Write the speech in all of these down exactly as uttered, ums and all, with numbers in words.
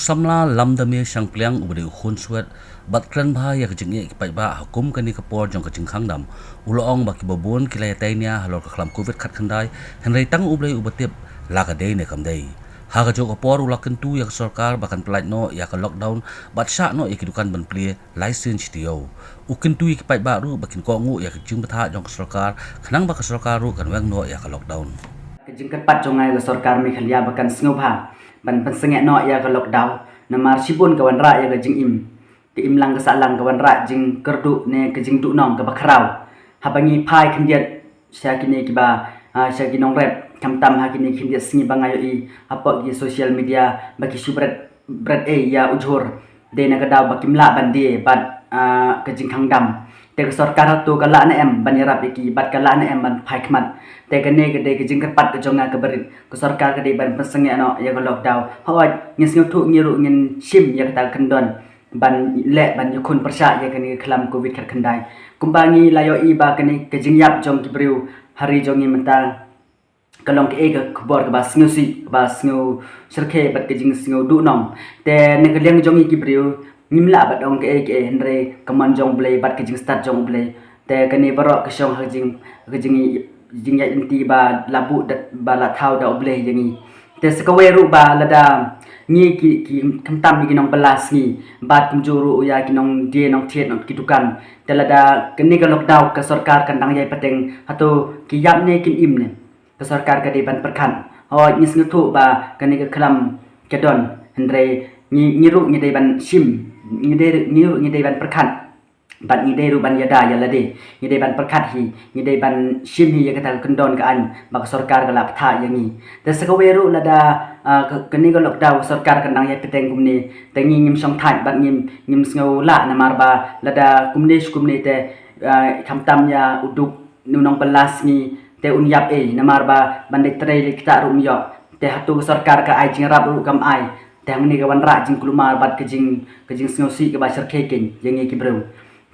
Samla Lamdame Shangpliang, uba dei u khunswet bad kren bha ïa ka jingeh ki paidbah ha kum kane ka por jong ka jingkhang dam, u la ong ba kiba bun ki la ïatai nia halor ka khlam covid khatkhyndai, hynrei tang U Blei uba tip la ka dei ne kam dei. Ha kajuh ka por u la kyntu ïa ka sorkar ba kan pyllait noh ïa ka lockdown bad shah noh ïa ki dukan ban plie lai sien shi taïew. U kyntu ïa ki paidbah ruh ba kin kohnguh ïa ka jingbthah jong ka sorkar, khnang ba ka sorkar ruh kan weng noh ïa ka lockdown. Ka jingkyrpad jong nga ïa ka sorkar Meghalaya ba kan sngewbha ban pynsangeh noh ïa ka lockdown, namar shibun ka wanrah ïa ka jingim, ka imlang ka sahlang, ka wanrah jingkyrduh ne ka jingduhnong kaba khraw. Haba ngi phai khyndiat sha kine kiba, ah, sha ki nongrep, khamtam ha kine khyndiat sngi ba nga ïohi hapoh ki social media ba ki shu bret bret ei ïa u jhur, dei na ka daw ba kim lah ban die bad, ah, ka jingkhang dam. Te ka sorkar hato ka lah ne em ban ïarap ïa ki bad ka lah ne em ban phai khmat? Te kane ka dei ka jingkyrpad ka jong nga kaba rit, ka sorkar ka dei ban pynsangeh noh ïa ka lockdown. Hooid, ngi sngewthuh ngi ruh ngin shim ïa kata ka kyndon ban leh ban ïakhun pyrshah ïa kane ka khlam covid khatkhyndai. Kumba ngi la ïohi ba kane ka jingïap jong ki briew ha ri jong ngi mynta ka long kaei ka khubor kaba sngewsih, kaba sngewshyrkhei bad ka jingsngewduhnong. Te na ka liang jong ngi ki briew ngim lah ban ong kaei kaei, hynrei ka mon jong U Blei bad ka jingstad jong U Blei. Te kane baroh ka shong ha ka jing, ka jing, jingïaid lynti ba la buh da, ba la thaw da U Blei ïa ngi. Te sa kawei ruh ba lada ngi ki, ki khamtam ïa ki nongbylla sngi bad kumjuh ruh ïa ki nongdie nongthied, nong ki dukan, te lada kane ka lockdown ka sorkar kan dang ïai pateng, hato ki ïap ne kin im ne? Ka sorkar ka dei ban pyrkhat. Hooid, ngi sngewthuh ba kane ka khlam ka don, hynrei ngi, ngi ruh ngi dei ban shim, ngi dei, ngi ruh ngi dei ban pyrkhat bad ngi dei ruh ban ïada ïa lade. Ngi dei ban pyrkhat hi, ngi dei ban shim hi ïa kata ka kyndon ka aiñ ba ka sorkar ka la bthah ïa ngi. Te sa kawei ruh lada, ah, ka, kane ka lockdown ka sorkar kan dang ïai pateng kumne, te ngi ngim shong thait bad ngim, ngim sngew lah, namar ba lada kumne shi kumne te, ah, khamtam ïa u duk, u nongbylla sngi te un ïap ei, namar ba ban leit trei leit ktah ruh um ïoh. Te hato ka sorkar ka ai jingïarap ruh kam ai. Te hangne ka wanrah jingkulmar bad ka jing, ka jingsngewsih kaba shyrkhei keiñ ïa ngi ki briew.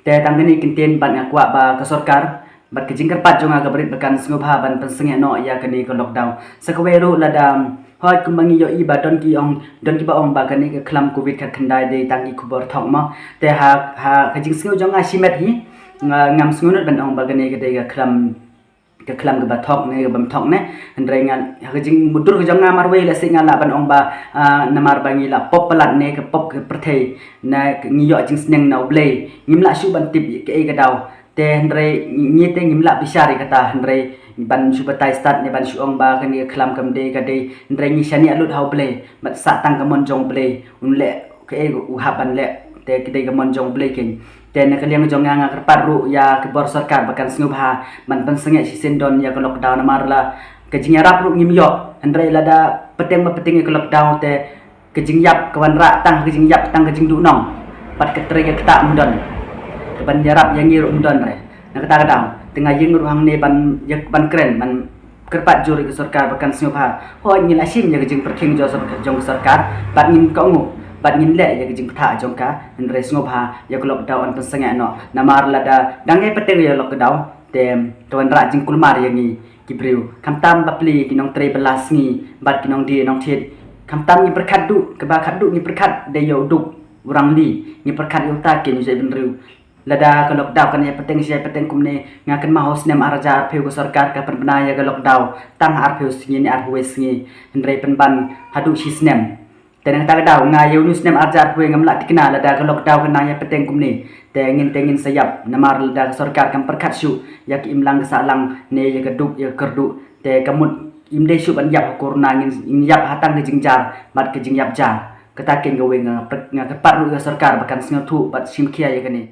Te tang kane ki kyntien bad nga kwah ba ka sorkar bad ka jingkyrpad jong nga kaba rit ba kan sngewbha ban pynsangeh noh ïa kane ka lockdown. Sa kawei ruh lada, hooid, kumba ngi ïohi ba don ki ong, don kiba ong ba kane ka khlam covid khatkhyndai dei tang ki khubor thok mo. Te ha, ha ka jingsngew jong nga shimet hi, nga, ngam sngewnud ban ong ba kane ka dei ka khlam, ka khlam kaba thok ne kaba ym thok ne. Hynrei nga, ha ka jingmutdur ka jong nga marwei, lehse nga lah ban ong ba, ah, namar ba ngi la pop palat ne ka pop ka pyrthei, ne ngi ïoh jingsneng na U Blei, ngim lah shuh ban tip kaei ka daw. Te hynrei ngi, ngi te ngim lah bishar ïa kata, hynrei ban shu batai stad ne ban shu ong ba kane ka khlam kam dei ka dei, hynrei ngi shaniah lut ha U Blei bad sah tang ka mon jong U Blei, un leh kaei u hap ban leh. Te ka dei ka mon jong U Blei keiñ. Te na ka liang jong nga, nga kyrpad ruh ïa ka bor sorkar ba kan sngewbha ban pynsangeh shisien don ïa ka lockdown, namar la ka jingïarap ruh ngim ïoh. Hynrei lada pateng ba pateng ïa ka lockdown te ka jingïap ka wanrah tang ka jingïap, tang ka jingduhnong, bad ka trei ka ktah ym don. Ka ban ïarap ïa ngi ruh ym don re. Na kata ka daw te nga ïeng ruh hangne ban ïa, ban kren, ban kyrpad jur ïa ka sorkar ba kan sngewbha. Hooid, ngi la shim ïa ka jingpyrkhing jong sor-, jong ka sorkar bad ngin kohnguh bad ngin leh ïa ka jingbthah jong ka, hynrei sngewbha ïa ka lockdown yn pynsangeh noh, namar lada dang ïai pateng ïa ka lockdown te ka wanrah jingkulmar ïa ngi ki briew. Khamtam bapli ki nongtrei bylla sngi bad ki nongdie nongthied. Khamtam ngi pyrkhat duh, kaba khatduh ngi pyrkhat dei ïa u duk, u rangli, ngi pyrkhat ïa uta keiñ u jaitbynriew. Lada ka lockdown kan ïai pateng shi ïai pateng kumne, nga kynmaw ha u snem ar hajar arphew ka sorkar ka pynbna ïa ka lockdown tang arphew sngi ne arphew wei sngi, hynrei pynban haduh shi snem. Te na kata ka daw nga ïa une u snem ar hajar arphew ngam lah thikna lada ka lockdown kan nang ïai pateng kumne. Te ngin, te ngin sa ïap, namar lada ka sorkar kam pyrkhat shuh ïa ka imlang ka sahlang ne ïa ka duk ïa ka kyrduh, te ka mut im dei shuh ban ïap ha corona, ngin, ngin ïap ha tang ka jingjar bad ka jingïap ja. Kata keiñ kawei, nga, nga kyrpad ruh ïa ka sorkar ba kan sngewthuh bad shim khia ïa kane.